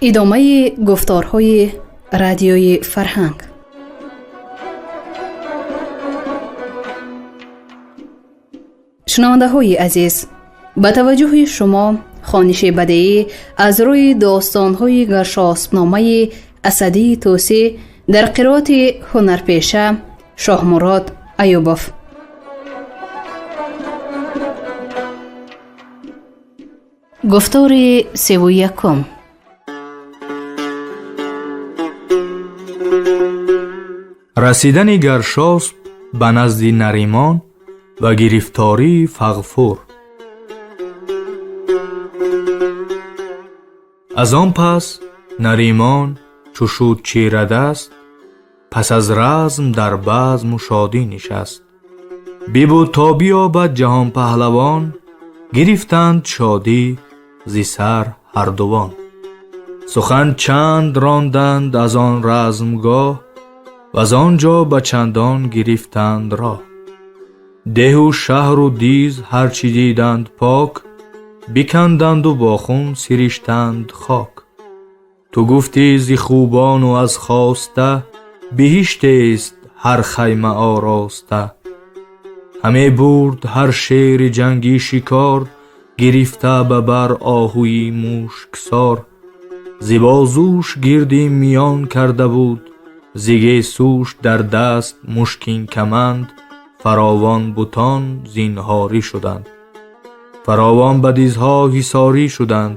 Идомаи гуфторҳои радиои Фарҳанг. Шунавандаҳои азиз, ба таваҷҷӯҳи шумо хониши бадеӣ аз рӯи достонҳои Гаршоспномаи Асадии Тӯсӣ дар қироати ҳунарпеша Шоҳмурод Аюбов. Гуфтори 31. Расидани Гаршосп ба назди Наримон ва гирифтории Фағфур. Аз он пас Наримон чу шуд чирадаст, пас аз разм дар базму шодӣ нишаст. Бибуд то биёбад ҷаҳонпаҳлавон, гирифтанд шодӣ зи сар ҳардувон. Сухан чанд ронданд аз он размгоҳ, ваз он ҷо ба чандон гирифтанд роҳ. Деҳу шаҳру диз ҳарчи диданд пок, биканданду бо хун сириштанд хок. Ту гуфтӣ зи хубону аз хоста, биҳиштест ҳар хайма ороста. Ҳаме бурд ҳар шери ҷангӣ шикор, гирифта ба бар оҳуи мушксор. Зи бозуш гирди миён карда буд, зи гесӯш дар даст мушкин каманд. Фаровон бутон зинҳорӣ шуданд, фаровон ба дизҳо ҳисорӣ шуданд.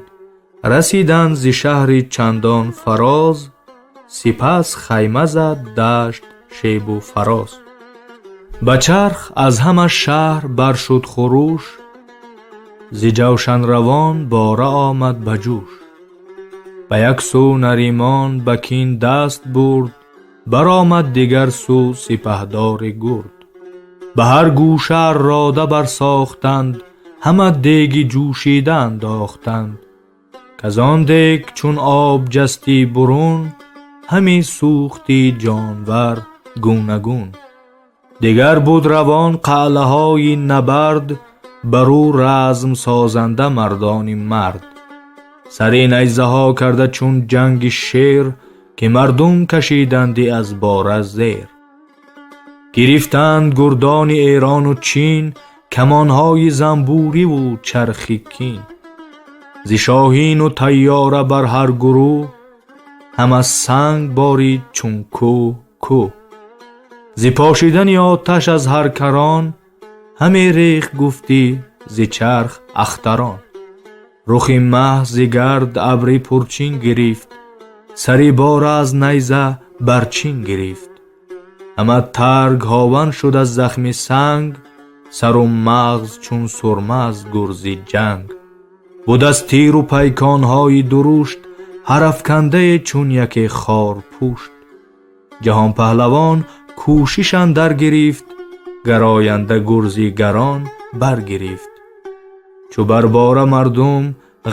Расиданд зи шаҳри чандон фароз, сипас хайма зад дашт шебу фароз. Ба чарх аз ҳама шаҳр баршуд хурӯш, зи ҷавшанравон бора омад ба ҷӯш. Ба як сӯ Наримон ба кин даст бурд, баромад дигар сӯ сипаҳдори гурд. Ба ҳар гӯша рода барсохтанд, ҳама деги ҷӯшида андохтанд. Каз он дег чун об ҷастӣ бурун, ҳами сӯхти ҷонвар гунагун. Дигар буд равон қалъаҳои набард, бар ӯ разм созанда мардони мард. Сари найзаҳо карда чун ҷанги шер, ки мардум кашиданди аз бора зер. Гирифтанд гурдони Эрону Чин, камонҳои занбӯриву чархи кин. Зи шоҳину тайёра бар ҳар гурӯҳ, ҳама санг борид чун кӯҳ кӯҳ. Зи пошидани оташ аз ҳар карон, ҳаме рехт гуфтӣ зи чарх ахтарон. Рухи маҳ зи гард абри пурчин гирифт, сари бора аз найза барчин гирифт. Ҳама тарг ҳован шуд аз захми санг, сару мағз чун сурма аз гурзи ҷанг. Буд аз тиру пайконҳои дурушт, ҳар афкандае чун яке хор пушт. Ҷаҳонпаҳлавон кӯшиш андар гирифт, гароянда гурзи гарон баргирифт. Чу бар бора мардум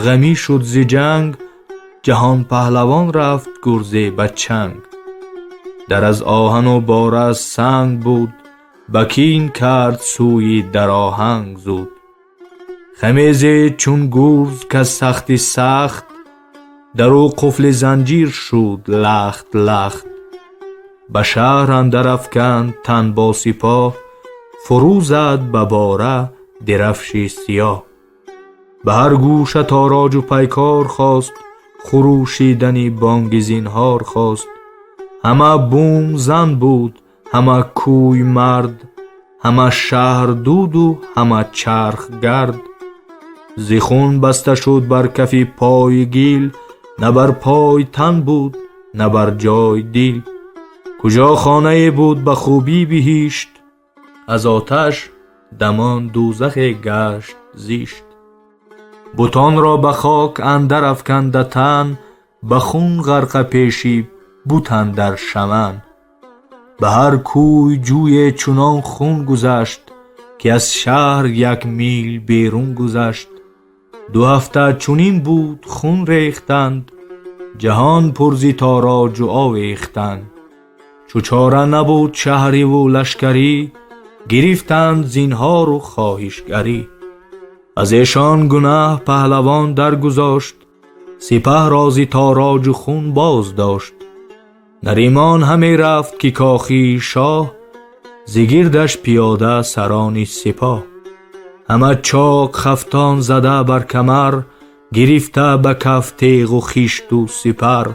ғамӣ шуд зи ҷанг, ҷаҳонпаҳлавон рафт гурзе ба чанг. Дар аз оҳану бора аз санг буд, ба кин кард сӯи дароҳанг зуд. Хамезе чун гурз каз сахти сахт, дар ӯ қуфли занҷир шуд лахт лахт. Ба шаҳр андар афканд тан бо сипоҳ, фурӯ зад ба бора дирафши сиёҳ. Ба ҳар гӯша тороҷу пайкор хост, хурӯшидани бонги зинҳор хост. Ҳама бум зан буд, ҳама кӯй мард, ҳама шаҳр дуду ҳама чарх гард. Зи хун баста шуд бар кафи пойи гил, на бар пой тан буд, на бар ҷой дил. Куҷо хонае буд ба хубӣ биҳишт, аз оташ дамон дӯзахе гашт зишт. Бутонро ба хок андар афканда тан, ба хун ғарқа пеши бут андар шаман. Ба ҳар кӯй ҷӯе чунон хун гузашт, ки аз шаҳр як мил берун гузашт. 2 ҳафта чунин буд хун рехтанд, ҷаҳон пур зи тороҷу овехтанд. Чу чора набуд шаҳриву лашкарӣ, гирифтанд зинҳору хоҳишгарӣ. Аз эшон гунаҳ паҳлавон даргузошт, сипаҳ рози тороҷу хун боз дошт. Наримон ҳаме рафт, ки кохии шоҳ, зи гирдаш пиёда сарони сипоҳ. Ҳама чок хафтон зада бар камар, гирифта ба каф теғу хишту сипар.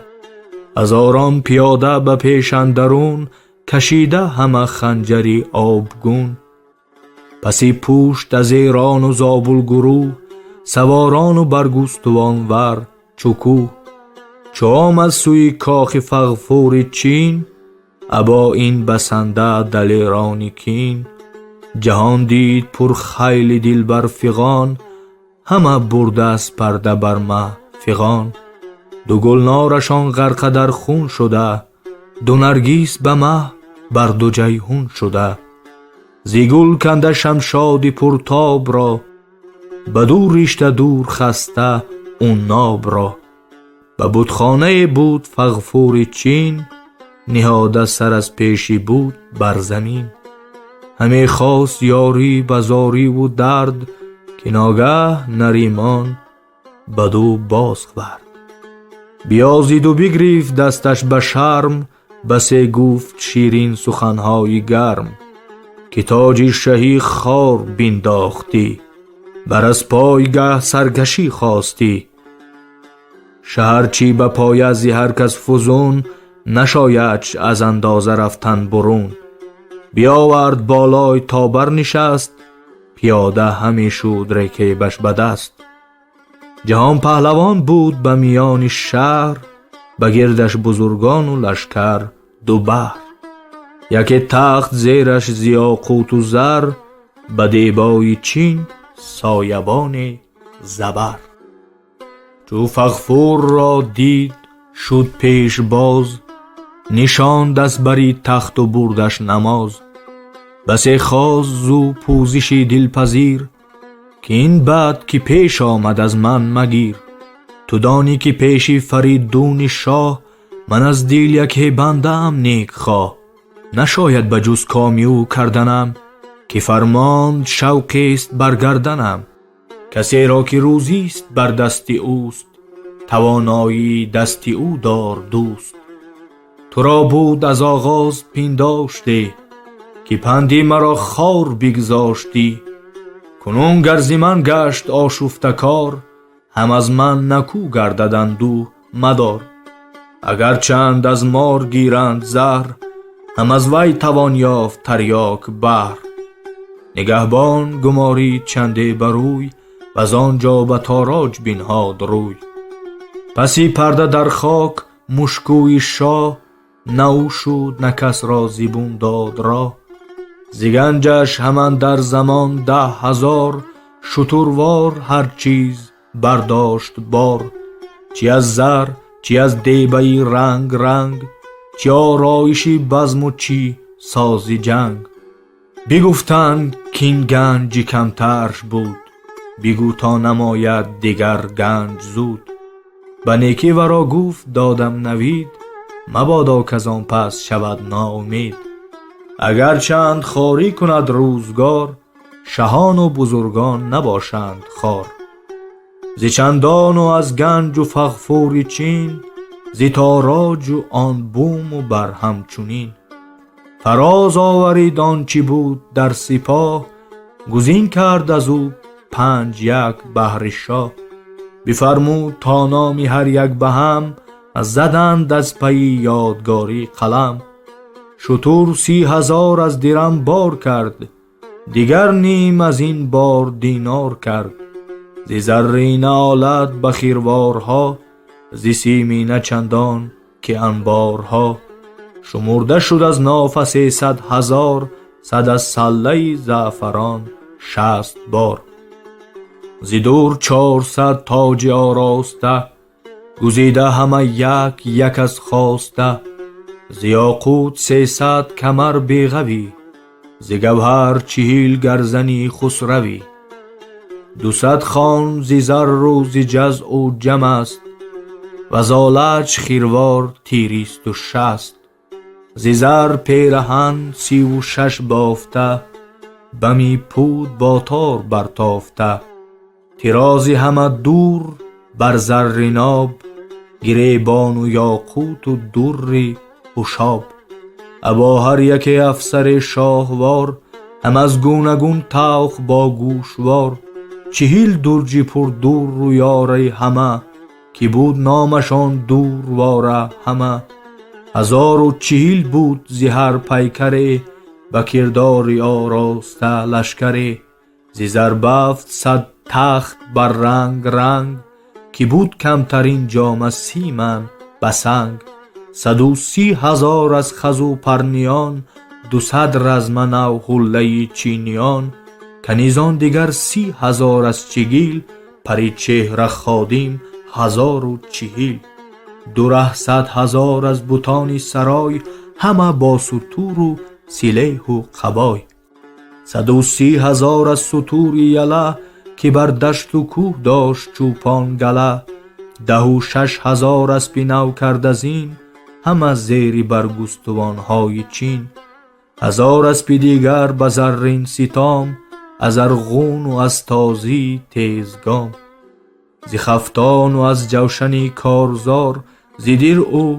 Ҳазорон пиёда ба пеш андарун, кашида ҳама ханҷари обгун. Паси пушт аз Эрону Зобулгурӯҳ, саворону баргустувонвар чу кӯҳ. Чу омад сӯи кохи Фағфури Чин, або ин басанда далерони кин. Ҷаҳон дид пур хайли дилбарфиғон, ҳама бурда аз парда бар маҳ фиғон. Ду гулнорашон ғарқа дар хун шуда, ду наргис ба маҳ бар ду ҷайҳун шуда. Зи гул канда шамшоди пуртоб ро, ба ду ришта дур хаста унноб ро. Ба будхонае буд Фағфури Чин, ниҳода сар аз пеши буд бар замин. Ҳаме хост ёрӣ ба зориву дард, ки ногаҳ Наримон баду боз хӯрд. Биёзиду бигрифт дасташ ба шарм, басе гуфт ширин суханҳои гарм, ки тоҷи шаҳӣ хор биндохтӣ, бар аз пойгаҳ саркашӣ хостӣ. Шаҳарчӣ ба поя зи ҳар кас фузун, нашоядш аз андоза рафтан бурун. Биёвард болой то барнишаст, пиёда ҳаме шуд рекебаш ба даст. Ҷаҳон паҳлавон буд ба миёни шаҳр, ба гирдаш бузургону лашкар ду баҳр. Яке тахт зераш зи ёқуту зар, ба дебои Чин соябоне забар. Чу Фағфурро дид шуд пешбоз, нишонд аз бари тахту бурдаш намоз. Басе хост зӯ пӯзиши дилпазир, ки ин бад ки пеш омад аз ман магир. Ту донӣ ки пеши Фаридуни шоҳ, ман аз дил яке бандаам некхоҳ. Нашояд ба ҷуз коми ӯ карданам, ки фармонд шавқест бар гарданам. Касеро ки рӯзист бар дасти ӯст, тавоноии дасти ӯ дор дӯст. Туро буд аз оғоз пиндоште, ки панди маро хор бигзоштӣ. Кунун гар зи ман гашт ошуфта кор, ҳам аз ман накӯ гардад андӯҳ мадор. Агарчанд аз мор гиранд заҳр, ҳам аз вай тавон ёфт тарёк баҳр. Нигаҳбон гуморид чанде бар ӯй, ваз он ҷо ба тороҷ бинҳод рӯй. Паси парда дар хок мушкӯи шоҳ, на ӯ шуд, на кас ро зибун дод роҳ. Зи ганҷаш ҳаман дар замон 10,000 шутурвор ҳар чиз бардошт бор. Чи аз зар, чи аз дебаи ранг ранг, чи ороиши базму чи сози ҷанг. Бигуфтанд кин ганҷи камтарш буд, бигӯ то намояд дигар ганҷ зуд. Ба некӣ варо гуфт додам навид, мабодо каз он пас шавад ноумед. Агарчанд хорӣ кунад рӯзгор, шаҳону бузургон набошанд хор. Зи чандону аз ганҷу Фағфури Чин, зи тороҷу он буму бар ҳамчунин. Фароз оварид он чӣ буд дар сипоҳ, гузин кард аз ӯ 5-1 баҳри шоҳ. Бифармуд то номи ҳар як ба ҳам, заданд аз пайи ёдгорӣ қалам. Шутур 30,000 аз дирам бор кард, дигар ним аз ин бор динор кард. Зи заррина олат ба хирворҳо, зи симина чандон ки анборҳо. Шумурда шуд аз нофа 300,000, сад аз саллаи заъфарон 60 бор. Зи дур 400 тоҷи ороста, гузида ҳама як як аз хоста. Зи ёқут 300 камар беғавӣ, зи гавҳар 40 гарзани хусравӣ. 200 хон зи зарру зи ҷазъу ҷам аст, ваз олач хирвор тиристу шаст. Зи зар пираҳан 36 бофта, бами пуд бо тор бартофта. Тарози ҳама дур бар зарри ноб, гиребону ёқуту дурри ҳушоб. Або ҳар яке афсари шоҳвор, ҳам аз гунагун тавқ бо гӯшвор. 40 дурҷи пурдуру ёраи ҳама, ки буд номашон дурвора ҳама. 1040 буд зи ҳар пайкаре, ба кирдори ороста лашкаре. Зи зарбафт 100 тахт бар ранг ранг, ки буд камтарин ҷома 30 ман ба санг. 130 000 аз хазу парниён, 200 разма нав ҳуллаи чиниён. Канизон дигар 30 000 аз чигил, паричеҳра ходим 1040. 200 000 аз бутони сарой, ҳама бо сутуру силеҳу қабой. 130 000 аз сутури яла, ки бар дашту кӯҳ дошт чӯпон гала. 16 000 аспи нав карда зин, ҳама зери баргустувонҳои чин. 1000 аспи дигар ба заррин ситом, аз арғуну аз тозии тезгом. Зи хафтону аз ҷавшани корзор, зи диръу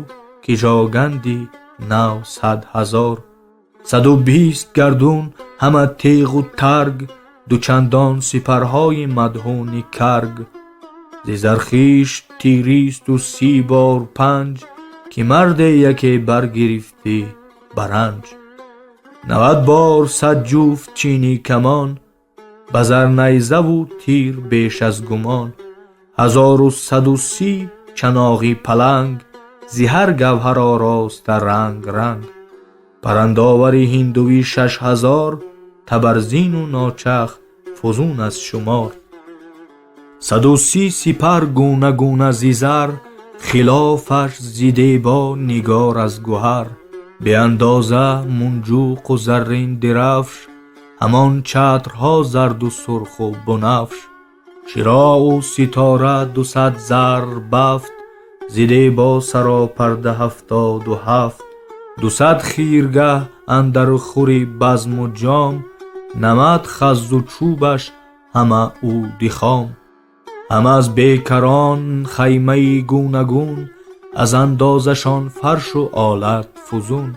ки жоганди нав 100 000. 120 гардун ҳама теғу тарг, дучандон сипарҳои мадҳуни карг. Зи зархишт тиристу 30 бор 5, ки марде яке баргирифтӣ баранҷ. 90 бор 100 ҷуфт чини камон, ба зарнайзаву тир беш аз гумон. 1130 чаноғи паланг, зи ҳар гавҳар ороста ранг ранг. Парандовари ҳиндувӣ 6000, табарзину ночах фузун аз шумор. 130 сипар гуна гуна зи зар, хилофаш зи дебо нигор аз гуҳар. Беандоза мунҷуқу заррин дирафш, ҳамон чатрҳо зарду сурху бунафш. Чироғу ситора 200 зар бафт, зи дебо саропарда 77. 200 хиргаҳ андар хури базму ҷом, намад хаззу чӯбаш ҳама уди хом. Ҳама аз бекарон хаймаи гунагун, аз андозашон фаршу олат фузун.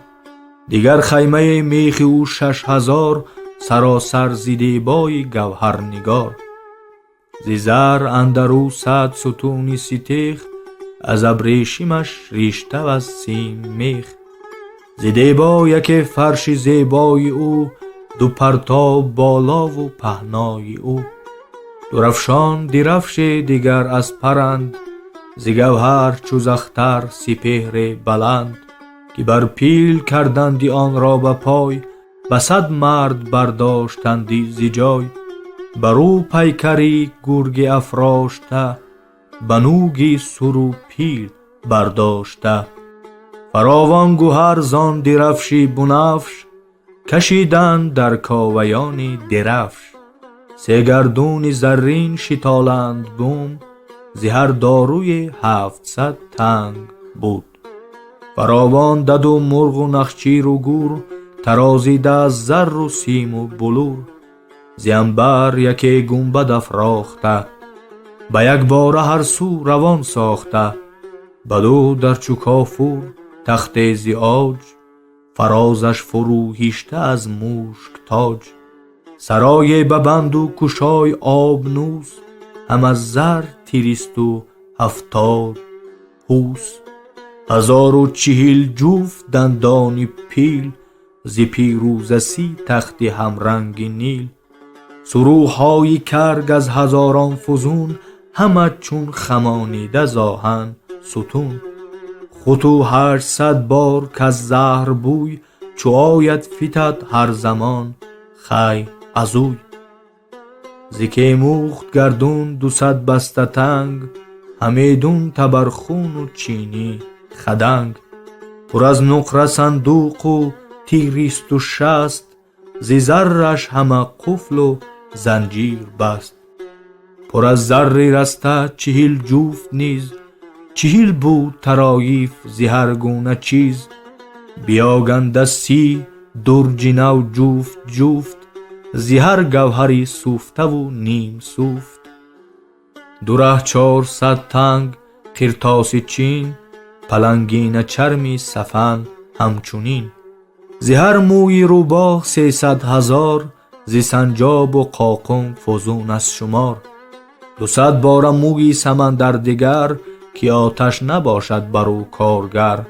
Дигар хаймаи мехи ӯ 6000, саросар зи дебои гавҳарнигор. Зи зар андар ӯ 100 сутуни ситех, аз абрешимаш риштав аз сим мех. Зи дебо яке фарши зебои ӯ, ду партоб болову паҳнои ӯ. Дурафшон дирафше дигар аз паранд, зи гавҳар чу захтар сипеҳре баланд. Ки бар пил карданди онро ба пой, ба 100 мард бардоштанди зи ҷой. Бар ӯ пайкари гурги афрошта, ба нӯги суру пил бардошта. Фаровон гуҳар зон дирафши бунафш, кашиданд дар коваёни дирафш. Се гардуни заррин шитоланд бум, зи ҳар доруе 700 танг буд. Фаровон даду мурғу нахчиру гур, тарозида аз зарру симу булур. Зи анбар яке гунбад афрохта, ба якбора ҳар сӯ равон сохта. Баду дар чу кофур тахте зи оҷ, фарозаш фурӯ ҳишта аз мушк тоҷ. Сарое ба банду кушой обнӯс, ҳам аз зар тиристу 70 ҳус. 1040 ҷуфт дандони пил, зи пирӯза 30 тахти ҳамранги нил. Сурӯҳҳои карг аз ҳазорон фузун, ҳама чун хамонида зоҳан сутун. Хуту 800 бор каз заҳр бӯй, чу ояд фитад ҳар замон хай азӯй. Зи кемухт гардун 200 баста танг, ҳамедун табархуну чини хаданг. Пур аз нуқра сандуқу тиристу 60, зи зарраш ҳама қуфлу занҷир баст. Пур аз зарри раста 40 ҷуфт низ, 40 буд тароиф зи ҳар гуна чиз. Биёганда 30 дурҷи нав ҷуфт ҷуфт, зи ҳар гавҳари сӯфтаву ним сӯфт. Ду раҳ 400 танг қиртоси чин, палангина чарми сафан ҳамчунин. Зи ҳар мӯи рӯбоҳ 300 ҳазор, зи санҷобу қоқум фузун аз шумор. 200 бора мӯи самандар дигар, ки оташ набошад бар ӯ коргар.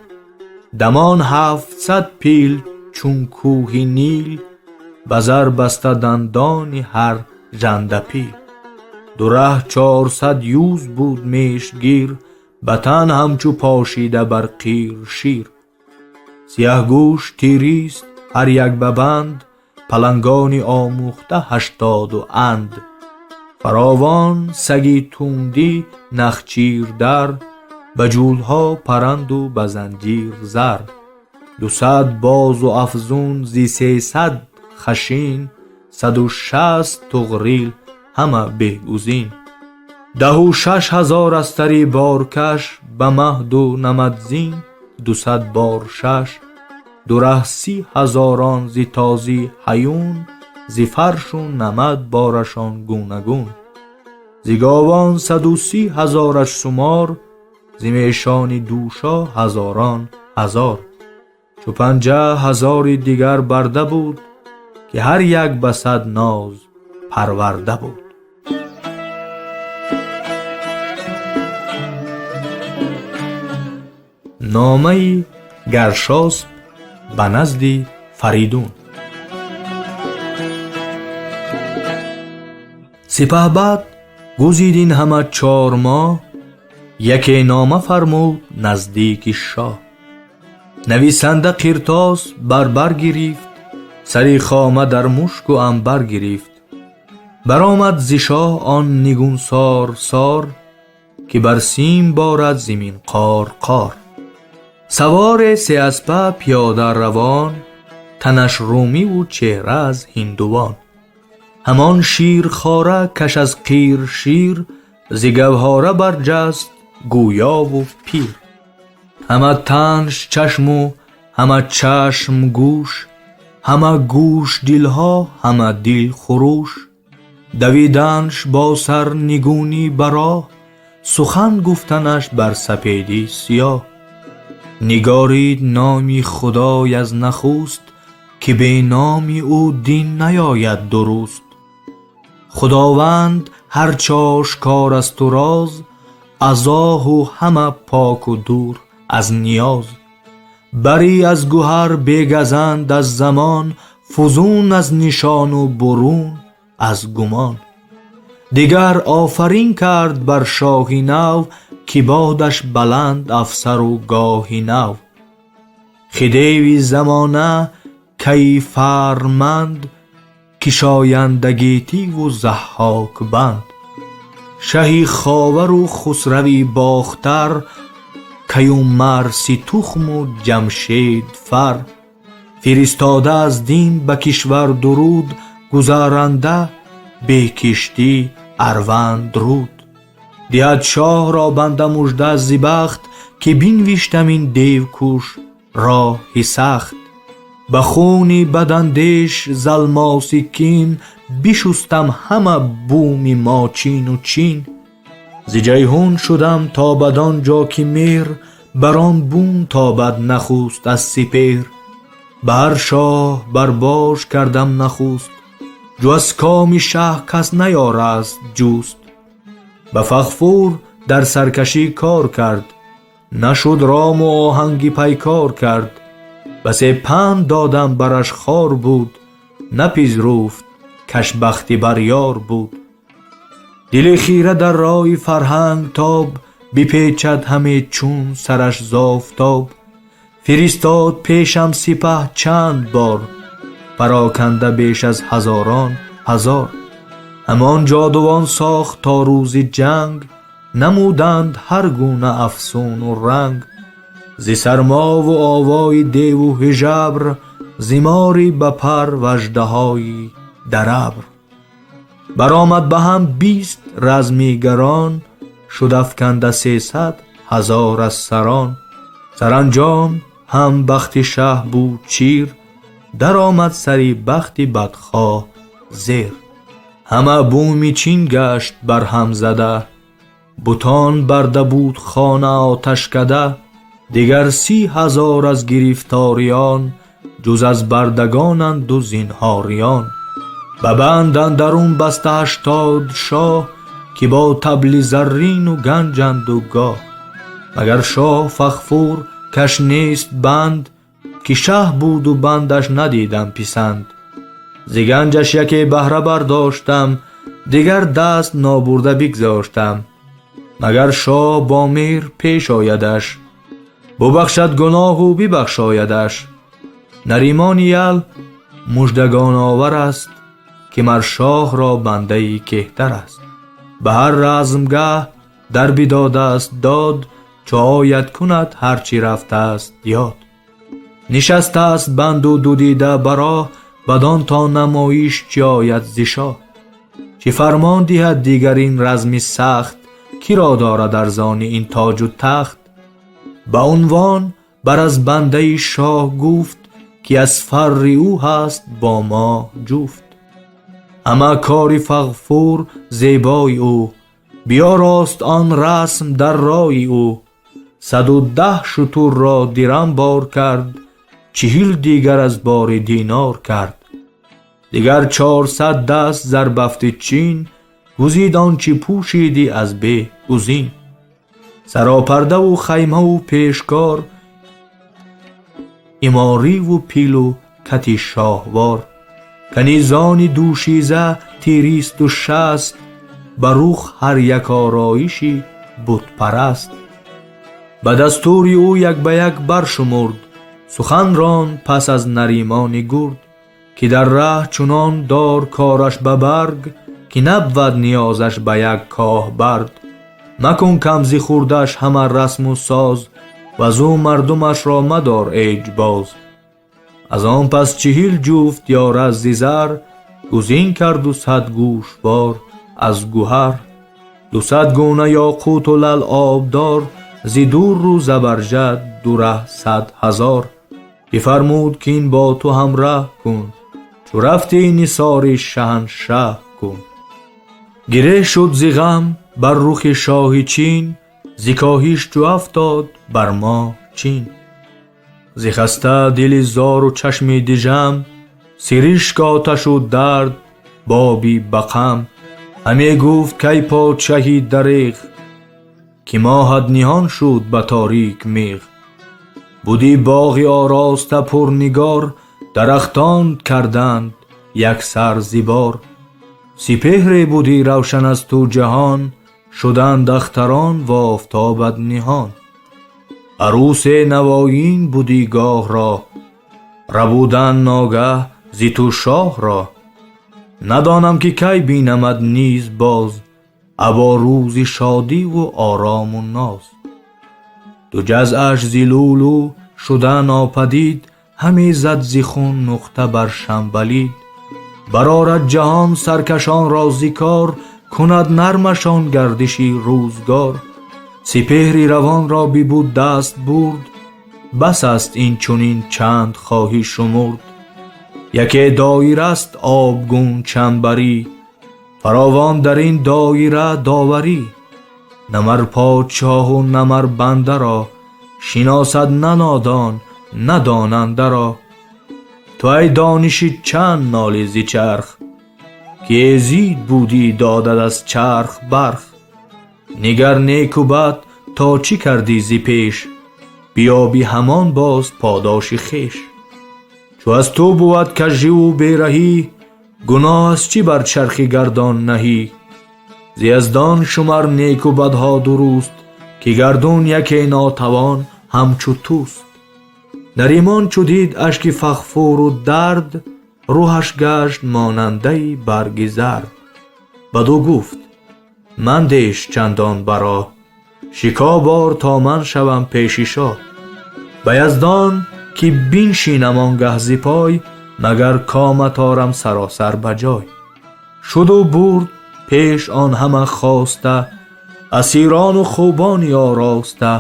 Дамон 700 пил чун кӯҳи Нил, ба зар баста дандони ҳар жандапил. Ду раҳ 400 юз буд мешгир, ба тан ҳамчу пошида бар қир шир. Сиёҳгӯш тирист ҳар як ба банд, палангони омӯхта 80 анд. Фаровон саги тундӣ нахчир дар, ба ҷулҳо паранду ба занҷир зар. 200 бозу афзун зи 300 хашин, 160 туғрил ҳама беҳгузин. 16 ҳазор астари боркаш, ба маҳду намадзин 200 бор шаш. Ду раҳ 30 ҳазорон зи тозӣ ҳаюн, зи фаршу намад борашон гунагун. Зи говон 130 ҳазораш шумор, зи мешони дӯшо ҳазорон ҳазор. Чу 50 ҳазори дигар барда буд, ки ҳар як ба 100 ноз парварда буд. Номаи Гаршосп ба назди Фаридун. Сипаҳбад гузид ин ҳама 4 моҳ, яке нома фармуд наздики шоҳ. Нависанда қиртос бар бар гирифт, сари хома дар мушку анбар гирифт. Баромад зи шоҳ он нигунсор сор, ки бар сим борад зимин қор қор. Саворе се аспа пиёда равон, танаш румиву чеҳра аз ҳиндувон. Ҳамон ширхора каш аз қир шир, зи гавҳора барҷаст гӯёву пир. Ҳама танш чашму ҳама чашм гӯш, ҳама гӯш дилҳо, ҳама дил хурӯш. Давиданш бо сар нигунӣ ба роҳ, сухан гуфтанаш бар сапедӣ сиёҳ. Нигорид номи Худой аз нахуст, ки бе номи ӯ дин наёяд дуруст. Худованд ҳарч ошкор асту роз, аз оҳу ҳама поку дур аз ниёз. Барӣ аз гуҳар бегазанд аз замон, фузун аз нишону бурун аз гумон. Дигар офарин кард бар шоҳи нав, ки бодаш баланд афсару гоҳи нав. Хидеви замона кай фарманд, кишояндагитиву заҳҳокбанд. Шаҳи Ховару Хусрави Бохтар, Каюмарси тухму Ҷамшед фар. Фиристода аз дин ба кишвар дуруд, гузаранда бекиштӣ Арванд руд. Диҳад шоҳро банда мужда зи бахт, ки бинвиштам ин девкуш роҳи сахт. Ба хуни бадандеш залмоси кин, бишустам ҳама буми мочину чин. Зи Ҷайҳун шудам то бадон ҷо ки меҳр, бар он бум тобад нахуст аз сипеҳр. Ба ҳар шоҳ барбош кардам нахуст, ҷу аз коми шаҳ кас наёраст ҷуст. Ба Фағфур дар саркашӣ кор кард, нашуд рому оҳанги пайкор кард. Басе панд додам бараш хор буд, напизруфт каш бахти бар ёр буд. Дили хира дар роҳи фарҳанг тоб, бипечад ҳаме чун сараш зофтоб. Фиристод пешам сипаҳ чанд бор, пароканда беш аз ҳазорон ҳазор. Ҳамон ҷодувон сохт то рӯзи ҷанг, намуданд ҳар гуна афсуну ранг. Зи сармову овои деву ҳижабр, зи мори ба пар важдаҳои дар абр. Баромад ба ҳам 20 размигарон, шуд афканда 300 ҳазор аз сарон. Саранҷом Ҳам бахти шаҳ буд чир, даромад сари бахти бадхоҳ зер. Ҳама буми Чин гашт барҳам зада, бутон барда буд хона оташкада. Дигар 30,000 аз гирифториён, ҷуз аз бардагонанд у зинҳориён. Ба банд андарун баста 80 шоҳ, ки бо табли заррину ганҷанду гоҳ. Магар шоҳ Фағфур каш нест банд, ки шаҳ буду бандаш надидам писанд. Зи ганҷаш яке баҳра бардоштам, дигар даст нобурда бигзоштам. Магар шоҳ бо меҳр пеш оядаш, бубахшад гуноҳу бибахшоядаш. Наримони ял муждагоновар аст, ки мар шоҳро бандаи кеҳтар аст. Ба ҳар размгаҳ дар бидодааст дод, чу ояд кунад ҳар чӣ рафтааст ёд. Нишастааст банду ду дида ба роҳ, бадон то намоиш чӣ ояд зи шоҳ. Чӣ фармон диҳад дигар ин разми сахт, киро дорад арзони ин тоҷу тахт? Ба унвон бар аз бандаи шоҳ гуфт, ки аз фарри ӯ ҳаст бо мо ҷуфт. Ҳама кори Фағфур зебои ӯ, биёрост он расм дар рои ӯ. 110 шутурро дирам бор кард, 40 дигар аз бори динор кард. Дигар 400 даст зарбафти Чин, гузид он чӣ пӯшидӣ аз бе гузин. Саропардаву хаймаву пешкор, имориву пилу кати шоҳвор. Канизони дӯшиза тиристу шаст, ба рух ҳар як ороиши бутпараст. Ба дастури ӯ як ба як баршумурд, сухан ронд пас аз Наримони гурд, ки дар раҳ чунон дор кораш ба барг, ки набвад ниёзаш ба як коҳ бард. Макун кам зи хурдаш ҳама расму соз, вазу мардумашро мадор эҷбоз. Аз он пас 40 ҷуфт ёра зи зар, гузин карду 100 гӯшвор аз гӯҳар. 200 гуна ёқуту лал обдор, зи дурру забарҷад ду раҳ 100,000. Бифармуд ки ин бо ту ҳамраҳ кун, чу рафти нисори шаҳаншаҳ кун. Гиреҳ шуд зи ғам бар рухи шоҳи Чин, зи коҳиш чу афтод бар мо чин. Зи хаста дили зору чашми дижам, сиришк оташу дард боби бақам. Ҳаме гуфт кай подшаҳи дареғ, ки моҳат ниҳон шуд ба торик меғ. Буди боғи ороста пурнигор, дарахтон карданд як сар зибор. Сипеҳре буди равшан аз ту ҷаҳон, шуданд ахтарон в офтобат ниҳон. Арусе навоин буди гоҳро, рабудан ногаҳ зи ту шоҳро. Надонам ки кай бинамад низ боз, або рӯзи шодиву орому ноз. Ду ҷазъаш зи лӯлӯ шуда нопадид, ҳаме зад зи хун нуқта бар шамбалид. Барорад ҷаҳон саркашонро зи кор, кунад нармашон гардиши рӯзгор. Сипеҳри равонро бибуд даст бурд, бас аст ин чунин чанд хоҳӣ шумурд. Яке доираст обгун чанбарӣ, фаровон дар ин доира доварӣ. На мар подшоҳу на мар бандаро, шиносад на нодон на донандаро. Ту ай дониши чанд ноли зи чарх, ки эзид будӣ додад аз чарх барх. Нигар неку бад то чӣ кардӣ зи пеш, биёбӣ ҳамон боз подоши хеш. Чу аз ту бувад кажживу бераҳӣ, гуноҳ аз чӣ бар чархи гардон наҳӣ? Зи яздон шумар неку бадҳо дуруст, ки гардун яке нотавон ҳамчу туст. Наримон чу дид ашки Фағфуру дард, рӯҳаш гашт монандаи барги зард. Баду гуфт: мандеш чандон баро, шикоб ор то ман шавам пеши шоҳ. Ба яздон ки биншинам он гаҳ зи пой, магар комат орам саросар ба ҷой. Шуду бурд пеш он ҳама хоста, асирону хубони ороста.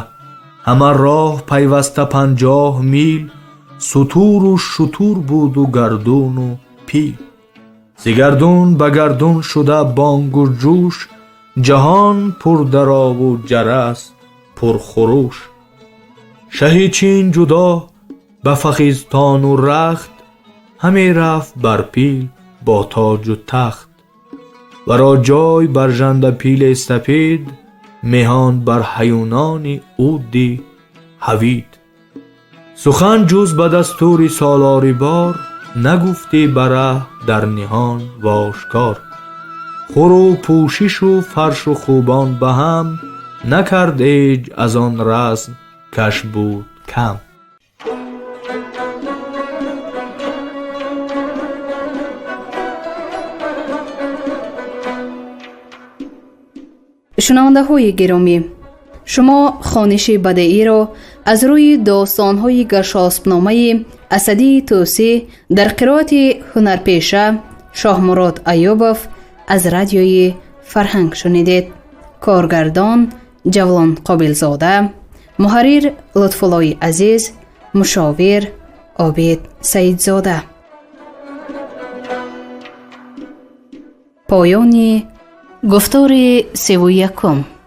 Ҳама роҳ пайваста 50 мил, сутуру шутур буду гардуну пил. Зи гардун ба гардун шуда бонгу ҷӯш, ҷаҳон пурдарову ҷарас пурхурӯш. Шаҳи Чин ҷудо ба фахизтону рахт, ҳаме рафт бар пил бо тоҷу тахт. Варо ҷой бар жанда пиле сапед, меҳон бар ҳаюнони ӯ ди ҳавид. Сухан ҷуз ба дастури солори бор, нагуфтӣ ба раҳ дар ниҳон вошкор. Хуру пӯшишу фаршу хубон ба ҳам, накард эҷ аз он расм каш буд кам. Шунавандаҳои гиромӣ, шумо хониши бадеиро аз рӯи достонҳои Гаршоспномаи Асадии Тӯсӣ дар қироати ҳунарпеша Шоҳмурод Аюбов аз Радиои Фарҳанг шунидед. Коргардон Ҷавлон Қобилзода, муҳаррир Лутфуллои Азиз, мушовир Обид Саидзода. Поёни гуфтори 31.